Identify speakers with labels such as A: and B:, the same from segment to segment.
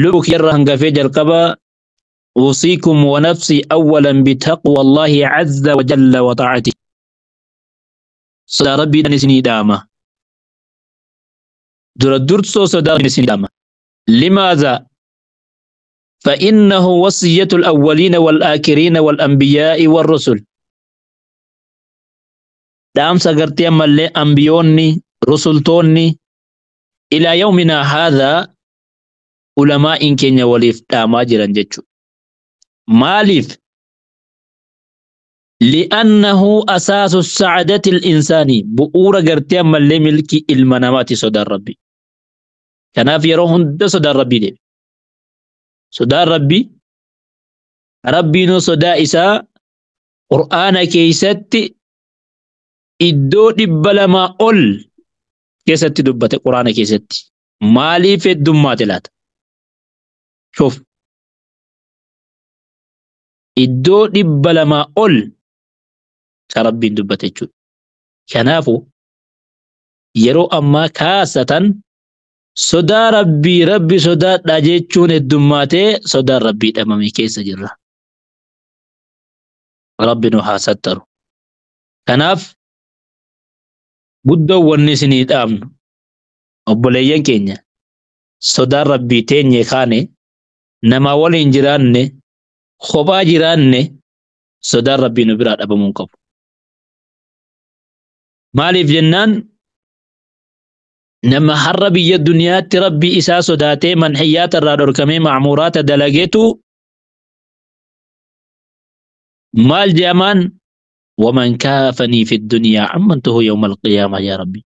A: Lubbuu kiyyarra hangafee jalqaba أوصيكم ونفسي أولا بتقوى الله عز وجل وطاعته. Sodaa Rabbii isinii dhaama. Dura dursoo sodaa isinii dhaama. لماذا؟ فإنه وصية الأولين والآخرين والأنبياء والرسل. Dhaamsa gartee ammallee ambiyoonni, rusultoonni إلى يومنا هذا ulamaa'iin keenya waliif dhaamaa jiran jechuudha. Maaliif? لأنه أساس السعادة الإنساني bu'uura gartee ammallee milkii ilma namaati sodaan Rabbii. Kanaaf yeroo hunda sodaan Rabbii deeme. Sodaan Rabbii, Rabbiinuu sodaa isaa Qur'aana keessatti iddoo 200 ol keessatti dubbate Qur'aana keessatti. Maaliif heddummaate laata? Shuf. Iddoo 200 ol ka Rabbiin dubbate jechuudha. Kanaafuu yeroo ammaa kaasatan sodaa Rabbii, Rabbi sodaadha jechuun heddummaatee sodaan Rabbii dhabame keessa jirra. Rabbi nu haa sattaru. Kanaaf guddoo wanni isinii dhaamnu obboleeyyan keenya sodaan Rabbii teenye kaane nama waliin jiraanne kophaa jiraanne sodaan Rabbii nu biraa dhabamuu hin qabu. Maaliif jennaan nama har'a biyya duniyaatti Rabbii isaa sodaatee manhiyyaata irraa dhorkamee ma'muuraata dalageetu maal jedhamaan ومن كافني في الدنيا عمنته يوم القيامة يا ربي.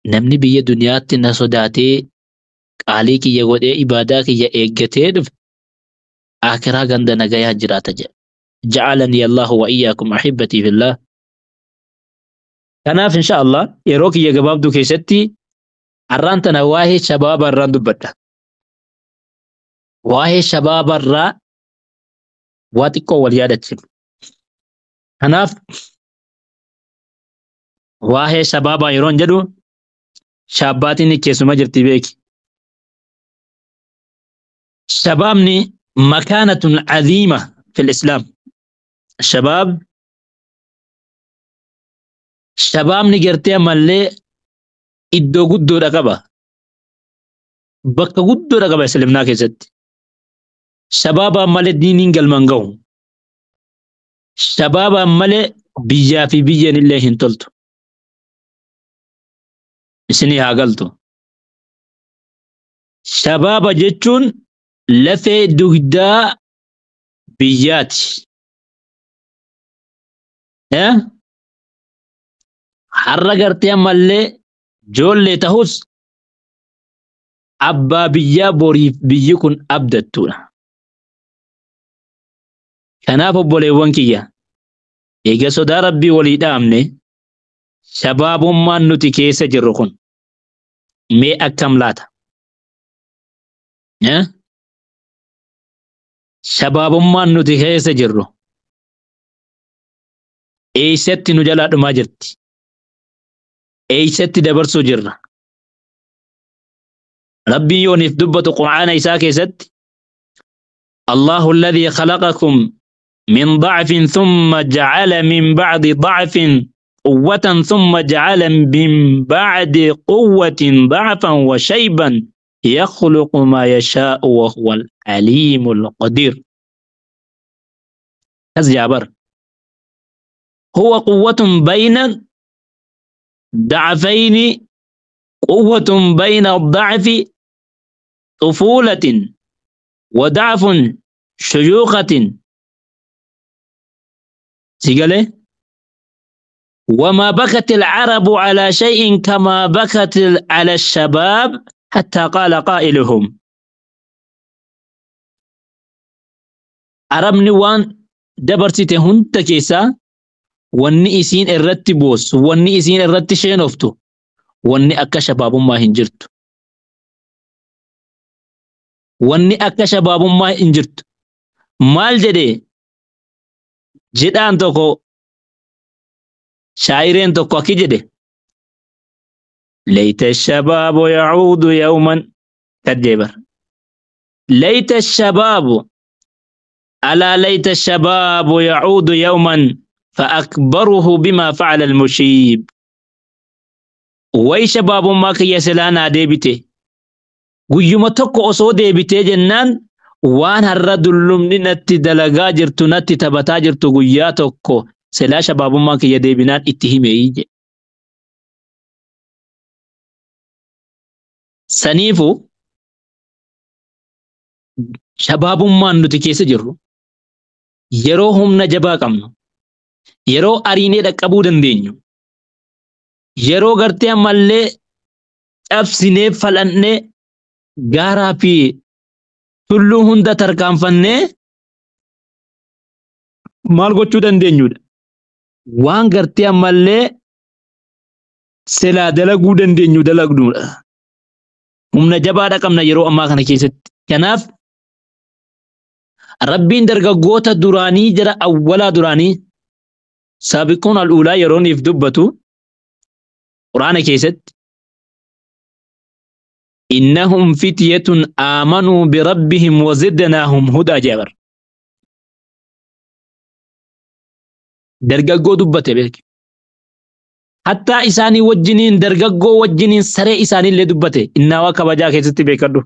A: Namni biyya duniyaatti na sodaatee qaalii kiyya godhee ibaadaa kiyya eeggatee dhufe akiraa ganda nagayaa jiraata jedha. جعلني الله وإياكم أحبتي في الله. Kanaaf insha Allah yeroo kiyya gabaabduu keessatti har'aan tana waa'ee shabaaba irraan dubbadha. Waa'ee shabaaba irraa waa xiqqoo wal yaadachiifna. Kanaaf waa'ee shabaabaa yeroon jedhu shaabbaatiin keessuma jirti beeki. Shabaabni مكانة عظيمة في الإسلام. Shabaab shabaabni gartee ammallee iddoo guddoodha qaba. Bakka guddoodha qaba islaamnaa keessatti. Shabaabaan malee diiniin galmaan gahu. Shabaabaan malee biyyaa fi biyyeen illee hin toltu. Isinii haa galtu. Shabaaba jechuun lafee dugdaa biyyaati. Har'a gartee ammallee ijoollee ta'us abbaa biyyaa boriif biyyi kun abdattuudha. Kanaaf obboleewwan kiyya eega sodaa Rabbii walii dhaamne shabaabummaan nuti keessa jirru kun mee akkam laata? Shabaabummaan nuti keessa jirru eessatti nu jalaa dhumaa jirti? Eessatti dabarsuu jirra? Rabbiin yooniif dubbatu Qur'aana isaa keessatti الله الذي خلقكم من ضعف ثم جعل من بعد ضعف قوة ثم جعل من بعد قوة ضعفا وشيبا يخلق ما يشاء وهو العليم القدير. جابر هو قوة بين ضعفين، قوة بين الضعف طفولة وضعف شيوخة. سيقاله وما بكت العرب على شيء كما بكت على الشباب حتى قال قائلهم. Arabni waan dabarsite hunda keessaa wanni isiin irratti boossu, wanni isiin irratti sheenoftu, wanni akka shabaabummaa hin jirtu. Wanni akka shabaabummaa hin jirtu. Maal jedhee jedhaan tokko shaayireen tokko akki jedhe ليت الشباب يعود يوما kadjeebar. Layta shabaabu alaa layta shabaabu yacuudu yawman fa'akbaruhu bimaa facala almushiib. Way shabaabummaa kiyya silaa naa deebite. Guyyuma tokko osoo deebitee jennaan waan har'a dullumni natti dalagaa jirtu natti taphataa jirtu guyyaa tokko silaa shabaabummaa kiyya deebinaan itti himeeyii jedhe. Saniifu shabaabummaan nuti keessa jirru yeroo humna jabaa qabnu, yeroo ariinee dhaqqabuu dandeenyu, yeroo gartee ammallee cabsinee falannee gaaraa fi tulluu hunda tarkaanfannee maal gochuu dandeenyudha. Waan gartee ammallee silaa dalaguu dandeenyu dalagnuudha. Humna jabaadha qabna yeroo ammaa kana keessatti. Kanaaf Rabbiin dargaggoota duraanii jara awwalaa duraanii saabiquun al'uulaa yerooniif dubbatu Quraana keessatti innahum fityatun aamanuu birabbihim wazidnaahum hudaa jedha. Dargaggoo dubbate beeki. Hattaa isaanii wajjiniin dargaggoo wajjiniin saree isaaniillee dubbate innaawaa kabajaa keessatti beekadhu.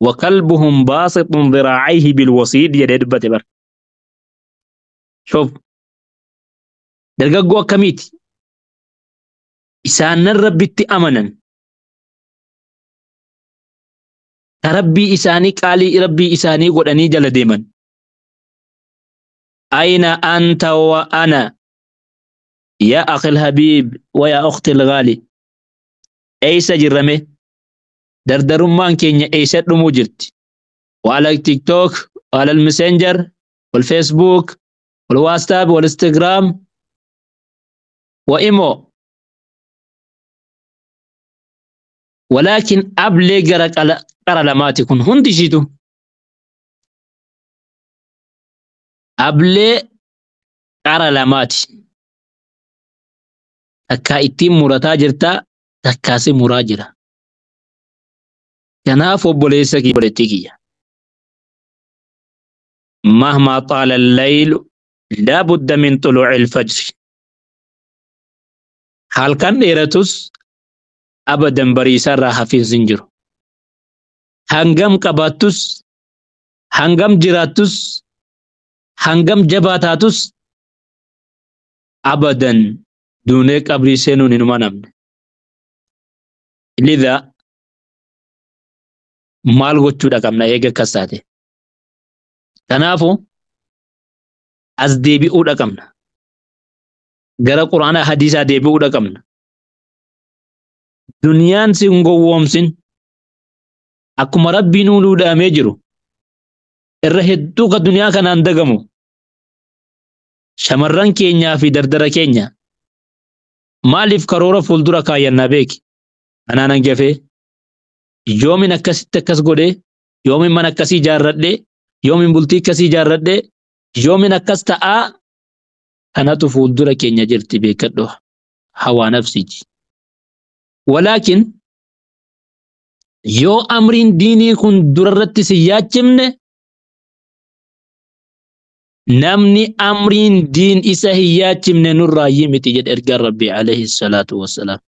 A: وكلبهم باسط ذراعيه بالوصيد jedhee dubbate bar. Shoof dargaggoo akkamiiti? Isaanan Rabbitti amanan. Ka Rabbii isaanii qaalii Rabbii isaanii godhanii jala deeman. Ayna anta wa ana yaa akhil habiib wa yaa ukhtil ghaali. Eessa jirrame? Dardarummaan keenya eessa dhumuu jirti? Waala TikTok, waala Messenger, wal Facebook, wal WhatsApp, wal Instagram, wa Imo. Walaakin ablee gara qara lamaati kun hundi ishiitu. Ablee qara lamaati. Takkaa ittiin murataa jirta, takkaasi muraa jira. Kanaaf obboleessa kiyya obboleettii kiyya. Mahmaa xaala al-laylu laa budda min tuluu'i al-fajri. Halkan dheeratus abadan bariisaarraa hafiinsi hin jiru. Hangam qabaattus, hangam jiraattus, hangam jabaa taatus abadan duunee qabrii seenuun hin uumamne. Lidha maal gochuudha qabna eega akkas taate. Kanaafu as deebi'uudha qabna. Gara Quraana hadiisaa deebi'uudha qabna. Duniyaan si hin gowwoomsin. Akkuma Rabbiin nuu dhaamee jiru irra hedduu ka duniyaa kanaan dagamu shamarran keenyaa fi dardara keenya maaliif karoora fuuldura kaayyannaa beeki? Anaan hangafee yoomin akkasitti akkas godhee, yoomin mana akkasii ijaarradhee, yoomin bultii akkasii ijaarradhee, yoomin akkas ta'aa kanatu fuuldura keenya jirti beekadhu hawaa nafsiiti. Walaakin yoo amriin diinii kun durarratti si yaachifne namni amriin diin isa hin yaachifne nurraa miti jedhe ergaan Rabbii alayhi salaatu wassalaam.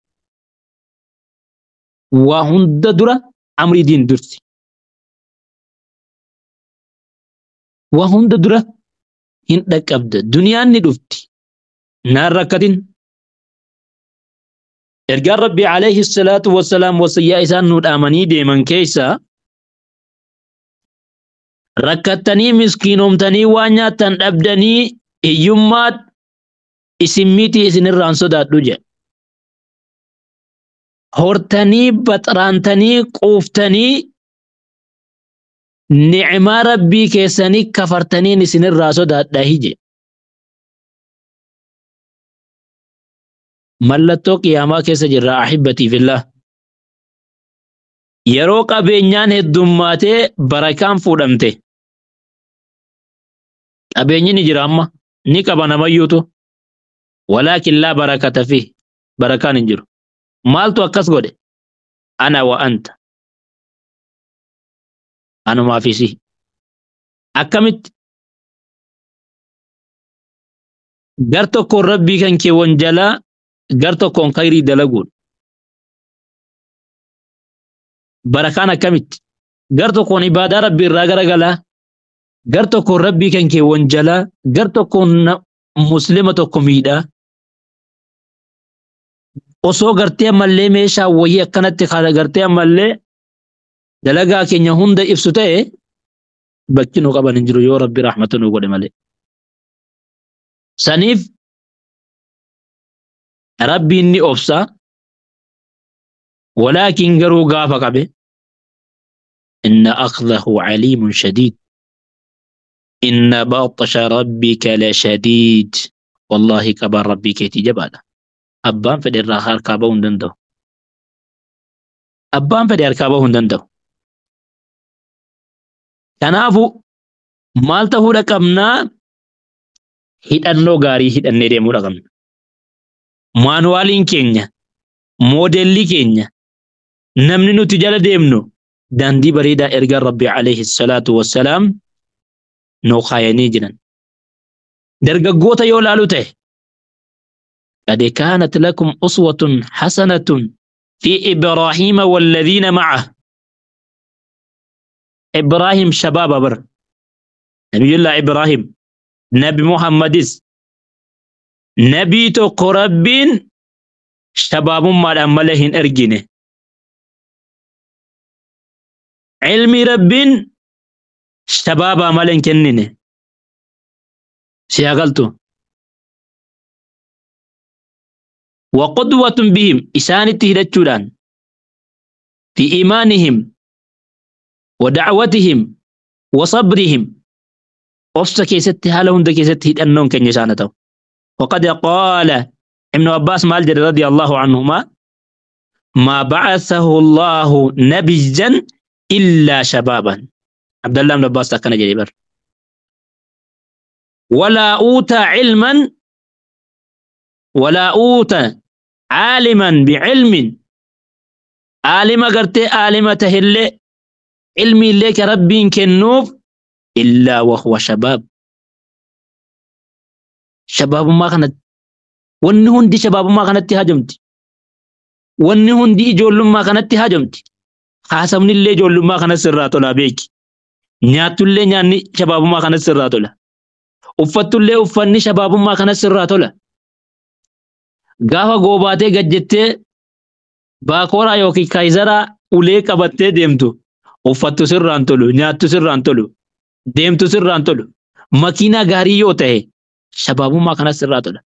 A: Waa hunda dura amrii diin dursi. Waa hunda dura hin dhaqqabda. Duniyaan ni dhufti. Naan rakkatin. Ergaan Rabbii alayhi salaatu wassalaam wasiyyaa isaan nu dhaamanii deeman keessa rakkattanii miskiinomtanii waan nyaattan dhabdanii hiyyummaa isin miti isinirraan sodaadhu jedhe. Hortanii baxraantanii quuftanii ni'maa Rabbii keessanii kafartaniin isinirraa sodaadha hije. Mallattoo qiyaamaa keessa jirra ahibbatii fillah. Yeroo qabeenyaan heddummaatee barakaan fuudhamte. Qabeenyi ni jira amma ni qaba namayyuutu. Walaakin laa barakata fi barakaan hin jiru. Maaltu akkas godhe? Ana wa anta. Anumaaf isi. Akkamitti? Gar tokkoon rabbii kan kee wanjalaa, gar tokkoon khayrii dalaguudha. Barakaan akkamitti? Gar tokkoon ibaadaa rabbii irraa garagalaa, gar tokkoon rabbii kan kee wanjalaa, gar tokkoon muslima tokko miidhaa. Osoo gartee ammallee meeshaa wayii akkanatti gartee ammallee dalagaa keenya hunda ibsu ta'e bakki nu qaban hin jiru yoo rabbi rahmata nu godhe malee. Saniif rabbiin ni obsa, walaakin garuu gaafa qabe inna akhdahu aliimun shadiid, inna baxsha rabbika la shadiid. Wallaahi qabaan rabbii keetii jabaadha. Abbaan fedhe irraa harkaa bahuu hin danda'u. Abbaan fedhe harkaa bahuu hin danda'u. Kanaafuu maal ta'uudha qabnaa? Hidhannoo gaarii hidhannee deemuudha qabna. Maanuwaaliin keenya, moodelli keenya, namni nuti jala deemnu daandii bareedaa ergaan Rabbi alayhi salaatu wassalaam nuu kaayanii jiran. Dargaggoota yoo laalu ta'e, قد كانت لكم أسوة حسنة في إبراهيم والذين معه. إبراهيم شباب بر نبي الله إبراهيم، نبي محمد، نبي تقربين شباب ما أملهن أرجينه علمي ربين شباب أملهن كننه سياقلتو وقدوة بهم إسان تهدتشولان في إيمانهم ودعوتهم وصبرهم. أفسا كيست هالهم دا كيست هدأنهم كن يسانتو. وقد قال ابن عباس مالجر رضي الله عنهما ما بعثه الله نبيا إلا شبابا. عبد الله بن عباس كان جريبر. ولا أوتى علما ولا أوتى عالما بعلم. عالما قرتي عالمة تهلي علمي لك ربي كنوف إلا وهو شباب. شباب ما كانت ونهون دي شباب ما كانت تهاجمتي، ونهون دي جول ما كانت تهاجمتي. خاصمني اللي جول ما كانت سراتو لا بيك نياتو اللي نياني شباب ما كانت سراتو لا uffatu illee uffanni shabaabummaa kana sirraa tola. Gaafa goobaatee gajjettee baakooraa yookiin kaayizaraa ulee qabattee deemtu uffattu sirraan tolu, nyaattu sirraan tolu, deemtu sirraan tolu. Makiinaa gaarii yoo ta'e shabaabummaa kana sirraa tola.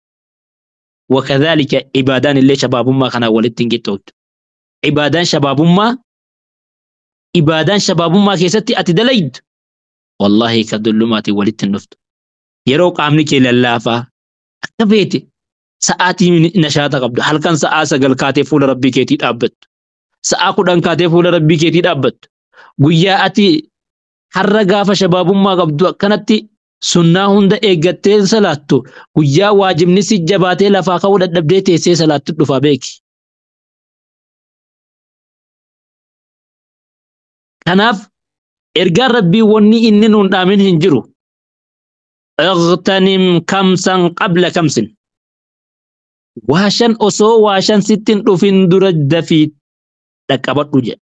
A: Wakadhalika ibaadaan illee shabaabummaa kana walitti hin qixxooftu. Ibaadaan shabaabummaa keessatti ati dalaydu wallahi ka dullumaatiin walitti hin dhuftu. Yeroo qaamni kee lallaafaa akka feete sa'aatii nashaata qabdu, halkan sa'aa 9 kaatee fuula rabbii keetii dhaabbattu, sa'aa 10 kaatee fuula rabbii keetii dhaabbattu, guyyaa ati har'a gaafa shabaabummaa qabdu akkanatti sunnaa hunda eeggattee salaattu, guyyaa waajibni si jabaatee lafaa ka'uu dadhabdee teessee salaattu dhufaa beeki. Kanaaf ergaan rabbii wanni inni nuun dhaamin hin jiru. اغتنم خمسا قبل خمس. واشن أسو واشن ستين رفين درج دفي تكبر رجع.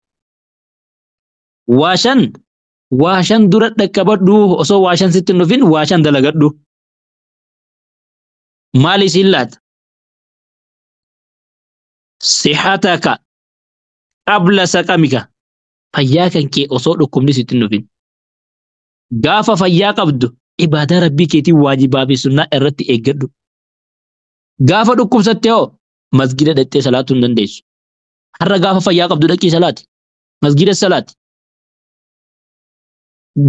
A: واشن درج تكبر دو أسو واشن ستين رفين واشن دلقت دو. مالي سلات صحتك قبل سقمك. فياك كي أسو لكم ستين رفين. غافة فياك عبدو ibaadaa rabbii keetii waajibaa fi sunnaa irratti eeggadhu. Gaafa dhukkubsatte hoo masgida dhaqxee salaatuu hin dandeessu. Har'a gaafa fayyaa qabdu dhaqii salaati. Masgida salaati.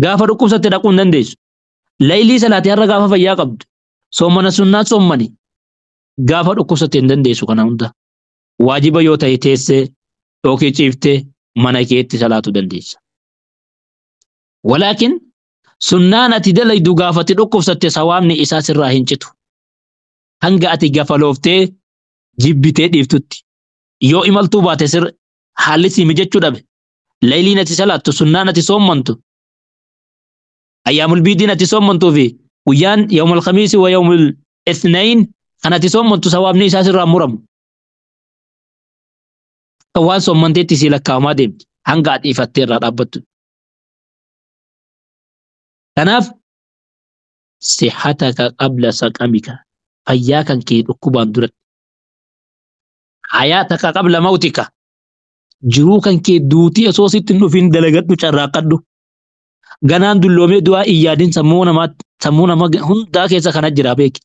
A: Gaafa dhukkubsatte dhaquu hin dandeessu. Laylii salaati har'a gaafa fayyaa qabdu. Soomana sunnaa soommani. Gaafa dhukkubsatte hin dandeessu kana hunda. Waajiba yoo ta'e teessee yookiin ciiftee mana keetti salaatuu dandeessa. Walaakin sunnaan ati dalaydu gaafati dhukkubsatte sawaabni isaa sirraa hin citu. Hanga ati gafalooftee jibbitee dhiiftutti. Yoo imaltuu baate sir haalli si mijachuu dhabe. Layliin ati salaattu sunnaan ati soommantu Ayyaamul biidiin ati soommantuu fi guyyaan yawmul khamiisi wa yawmul ithnain kan ati soommantu sawaabni isaa sirraa muramu. Akka waan soommanteetti sii lakkaawamaa deemti hanga ati ifattee irraa dhaabbattu. Kanaaf sihataka qabla saqamika, fayyaa kan kee dhukkubaan duratti. Hayaataka qabla mawtika, jiruu kan kee duutii osoo sitti hin dhufin dalagadhu, carraaqqadhu. Ganaan dulloomee du'aa hin yaadin, sammuu nama hundaa keessa kana jira beeki.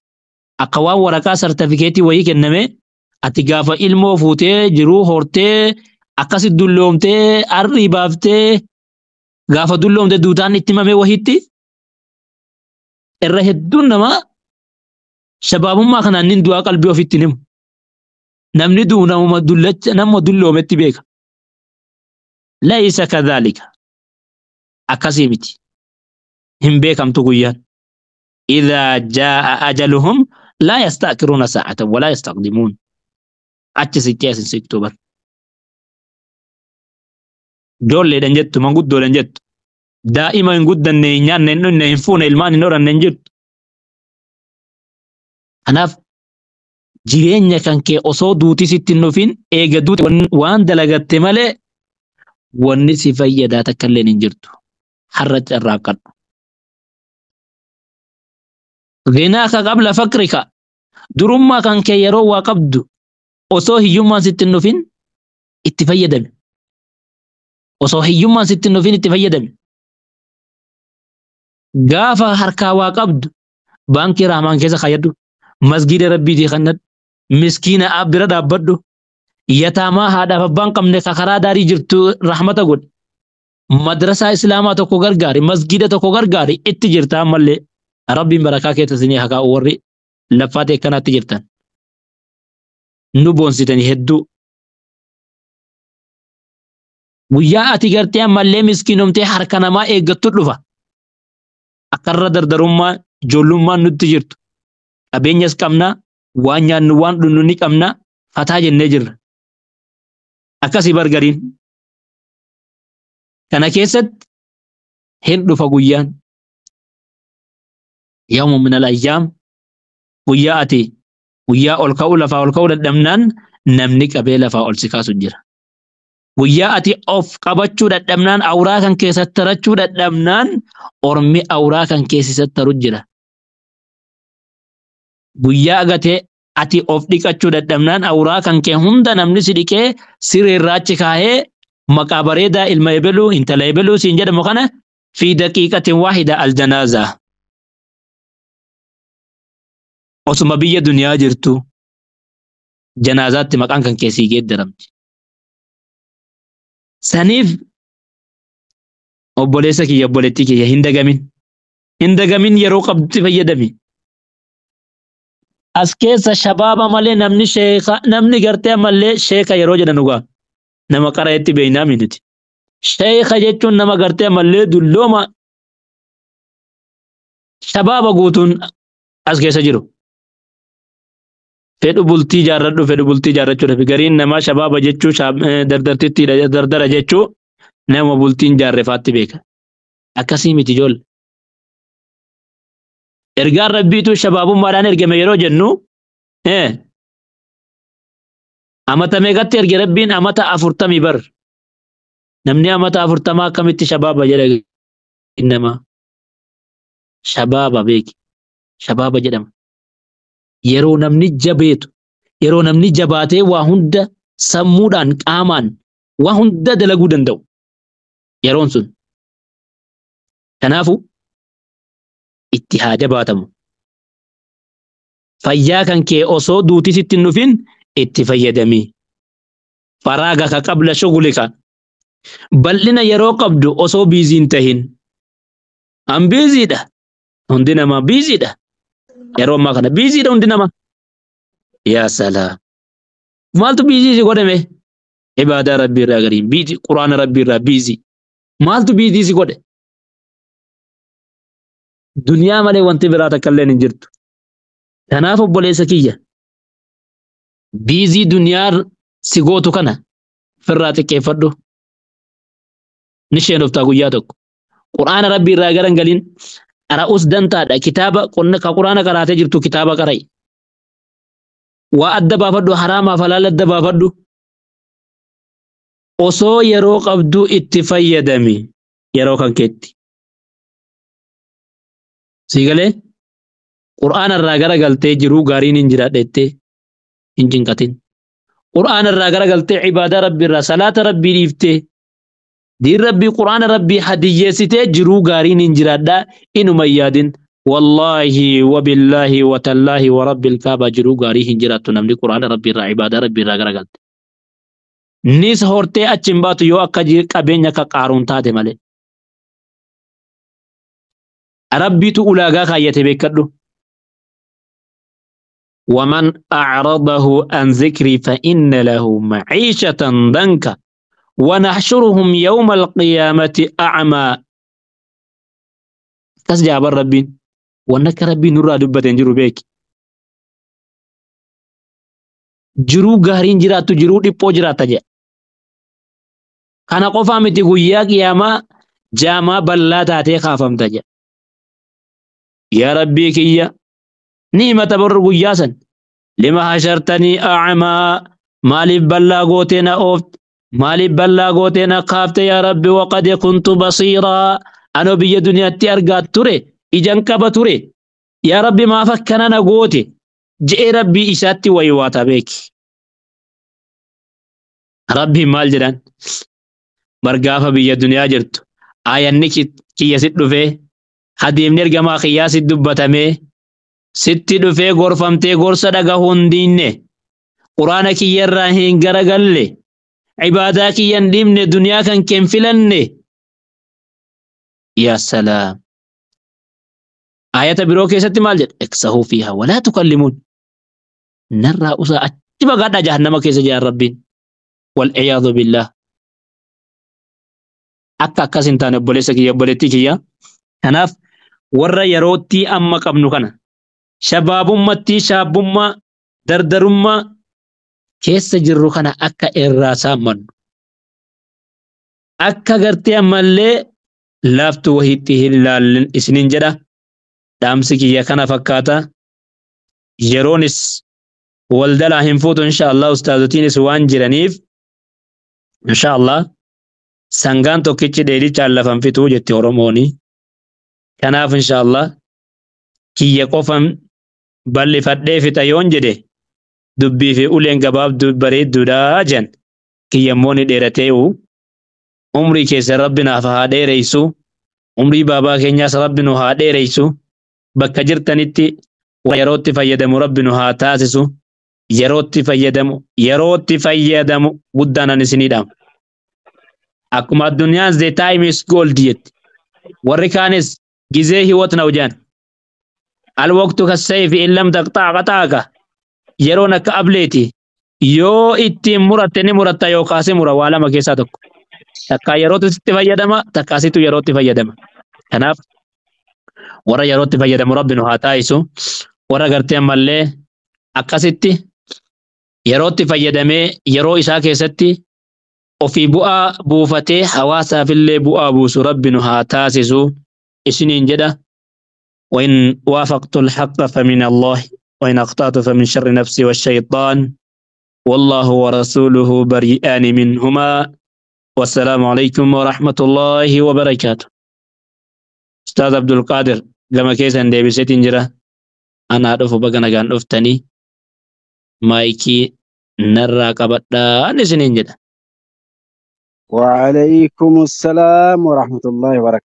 A: Akka waan waraqaa sartifikeetii wayii kenname ati gaafa ilmoo fuutee jiruu hortee akkasi dulloomtee arrii baaftee gaafa dulloomte duutaan itti himamee wahiitti irra hedduun namaa shabaabummaa kanaan nin du'aa qalbii ofitti himu. Namni du'u namuma dullacha nama dulloometti beeka. Laysa kadhalika. Akkasii miti. Hin beekamtu guyyaan. Idhaa jaa'a ajaluhum laa yasta'kiruuna saa'atan walaa yastaqdimuun. Achi siqee asin siqtuu bar. Ijoolleedhaan jettu, manguddoodhaan jettu. Daa'ima hin guddanne, hin nyaanne, hin dhunne, hin fuune, ilmaan hin horanne hin jirtu. Kanaaf jireenya kan kee osoo duuti sitti hin dhufin eega duute waan dalagatte malee wanni si fayyadaa takka illee hin jirtu. Har'a carraaqqadhu. Ghinaaka qabla faqrika, durummaa kan kee yeroo waa qabdu osoo hiyyummaan sitti hin dhufin itti fayyadami. Osoo hiyyummaan sitti hin dhufin itti fayyadami. Gaafa harkaa waa qabdu baankii Rahmaan keessa kaayyadhu, masgiida Rabbiitii kannadhu, miskiina bira dhaabbadhu, yataamaa haadhaaf abbaan qabne ka karaa daarii jirtu rahmata godhi, madrasaa islaamaa tokko gargaari, masgiida tokko gargaari, itti jirta ammallee. Rabbiin barakaa keessa isinii haa kaa'u warri laffaatee akkanaatti jirtan. Nu boonsitanii hedduu. Guyyaa ati gartee ammallee miskiinomtee harka namaa eeggattu dhufa. Akkarra dardarummaa ijoollummaan nutti jirtu. Qabeenyas qabna, waan nyaannu waan dhugnu ni qabna, fataa jennee jirra. Akkasii bargariin. Kana keessatti hin dhufa guyyaan. Yawmu minal ayyaam, guyyaa ati guyyaa ol ka'uu lafaa ol ka'uu dadhabnaan namni qabee lafaa ol si kaasu jira. Guyyaa ati of qabachuu dadhabnaan awraa kan keessatti tarachuu dadhabnaan ormi awraa kan keessatti taru jira. Guyyaa agatee ati of dhiqachuu dadhabnaan awraa kan kee hunda namni si dhiqee siree irraa kaahee maqaa bareedaa ilma ebeluu intala ebeluu siin jedhamu kana fi daqiiqatin waahida aljanaaza. Osuma biyya duniyaa jirtu janaazaatti maqaan kan keessii geeddaramti. Saniif obboleessa kiyya, obboleettii kiyya, hin dagamin. Hin dagamin, yeroo qabdutti fayyadami. As keessa shabaaba malee namni sheeka, namni gartee ammallee sheeka yeroo jedhan dhugaa nama qara'etti beeynaa miti. Sheeka jechuun nama gartee ammallee dullooma shabaaba guutuun as keessa jiru. Fedhu bultii jaarradhu, fedhu bultii jaarrachuudhaaf gariin namaa shabaaba jechuu dardartitti dardara jechuu nama bultiin jaarrefaatti beeka. Akkasii miti ijoolle. Ergaan Rabbiitu shabaabummaadhaan ergame yeroo jennu amata meeqatti erge Rabbiin? Amata 40 bar. Namni amata 40 akkamitti shabaaba jedha nama? Shabaaba beeki. Shabaaba jedhama. Yeroo namni jabeetu, yeroo namni jabaatee waa hunda sammuudhaan qaamaan waa hunda dalaguu danda'u. Yeroon sun. Kanaafu itti haa jabaatamu. Fayyaa kan kee osoo duuti sitti hin dhufin itti fayyadami. Faraagaka qabla shugulika. Bal'ina yeroo qabdu osoo busy hin tahin. An busydha. Hundi namaa busydha. Yeroo ammaa kana busydha hundi namaa. Yaa salaam. Maaltu busy si godhame? Ibaadaa Rabbii irraa gariin busy, Quraana Rabbii irraa busy. Maaltu busy si godhe? Duniyaa malee wanti biraa takka illee hin jirtu. Kanaaf obboleessa kiyya, busy duniyaa si gootu kana ofirraa xiqqeeffadhu. Ni sheenoftaa guyyaa tokko. Qur'aana Rabbii irraa gara hin galin. Qara'us dantaadha. Kitaaba ka Qur'aana qaraatee jirtu kitaaba qara'i. Waa adda baafadhu, haraamaaf halaala adda baafadhu. Osoo yeroo qabdu itti fayyadami yeroo kan keetti. Sii galee? Qur'aana irraa gara galtee jiruu gaariin hin jiraadha jettee hin cinqatin. Qur'aana irraa gara galtee ibaadaa Rabbii irraa salaata Rabbii dhiiftee diin Rabbii Qur'aana Rabbii hadiyyeessitee jiruu gaariin hin jiraadha inuma hin yaadin. Wallaahi wabillaahi watallaahi warabbil kaabaa jiruu gaarii hin jiraattu namni Qur'aana Rabbii irraa ibaadaa Rabbii irraa gara galte. Nis hortee achi hin baatu yoo akka qabeenya akka Qaaruun taate malee. Rabbiitu ulaagaa kaayyate beekadhu. ومن أعرضه عن ذكري فإن له معيشة ضنكا ونحشرهم يوم القيامة أعمى. تسجع ربي وانك ربي نرى دبة جرو بيك jiruu gaariin jiraattu jiruu dhiphoo jiraata jedha. Kana qofaa miti guyyaa qiyaamaa jaamaa bal'aa taatee kaafamta jedha. Yaa Rabbii kiyya ni'mata barru guyyaa san lima hashartanii a'amaa maaliif bal'aa gootee na oofte maaliif bal'aa gootee na kaafte yaa Rabbi waqad kuntu basiiraa anoo biyya duniyaatti argaa ture ijan qaba ture yaa Rabbi maaf akkana na goote je'ee Rabbii isaatti waywaata beeki. Rabbiin maal jedhan? Bar gaafa biyya duniyaa jirtu aayanni kiyya sit dhufee hadiimni ergamaa kiyyaa sit dubbatamee sitti dhufee gorfamtee gorsa dhagahuu hin diinne quraana kiyya irraa hin garagalle ibaadaa kiyya hin dhiibne duniyaa kan kee hin filanne. Yaa salaam. Ayata biroo keessatti maal jedha? Iksahuu fiihaa walaa tukallimuun. Narraa usaa achi fagaadhaa jahannama keessa jedhan Rabbiin. Wal'iyaadu billaah. Akka akkas hin taane obboleessa kiyya obboleettii kiyya. Kanaaf warra yerootti amma qabnu kana shabaabummattii shaabbummaa dardarummaa keessa jirru kana akka irraa saammannu. Akka gartee ammallee laaftuu wahiitti hin laallin isiniin jedha. Dhaamsi kiyya kana fakkaata. Yeroonis waldalaa hin fuutu insha Allah ustaazotiinis waan jiraniif insha Allah sangaan tokkichi dheedichaan lafan fituu jetti Oromooni. Kanaaf insha Allah kiyya qofan bal'ifadhee fixa yoon jedhe dubbii fi uleen gabaabduu bareedduudhaa jedhan kiyya immoo ni dheeratee'u. Umrii keessa Rabbi naaf haa dheereysu. Umrii baabaa keenyaas Rabbi nu haa dheereysu. Bakka jirtanitti yerootti fayyadamu Rabbi nu haa taasisu. Yerootti fayyadamu yerootti fayyadamu guddaan ani isinii dhaama. Akkuma addunyaan the time is gold jetti. Warri kaanis gizee hiwot na jedhan. Alwaqtu kassayfi in lam taqta'a qata'aka. Yeroon akka ableeti. Yoo ittiin muratte ni muratta yookaan si mura waa lama keessaa tokko. Takkaa yerootti sitti fayyadama takkaa situ yerootti fayyadama. Kanaaf warra yerootti fayyadamu Rabbi nu haa taasisu. Warra gartee ammallee akkasitti yerootti fayyadamee yeroo isaa keessatti ofii bu'aa buufatee hawaasaafillee bu'aa buusu Rabbi nu haa taasisu isiniin jedha. وإن وافقت الحق فمن الله وإن أخطأت فمن شر نفسي والشيطان والله ورسوله بريئان منهما والسلام عليكم ورحمة الله وبركاته. أستاذ عبد القادر لما كيسان deebiseetiin jira. Anaa dhufu baga nagaan dhuftanii maayikii narraa qabadhaan isiniin jedha.
B: وعليكم السلام ورحمة الله وبركاته.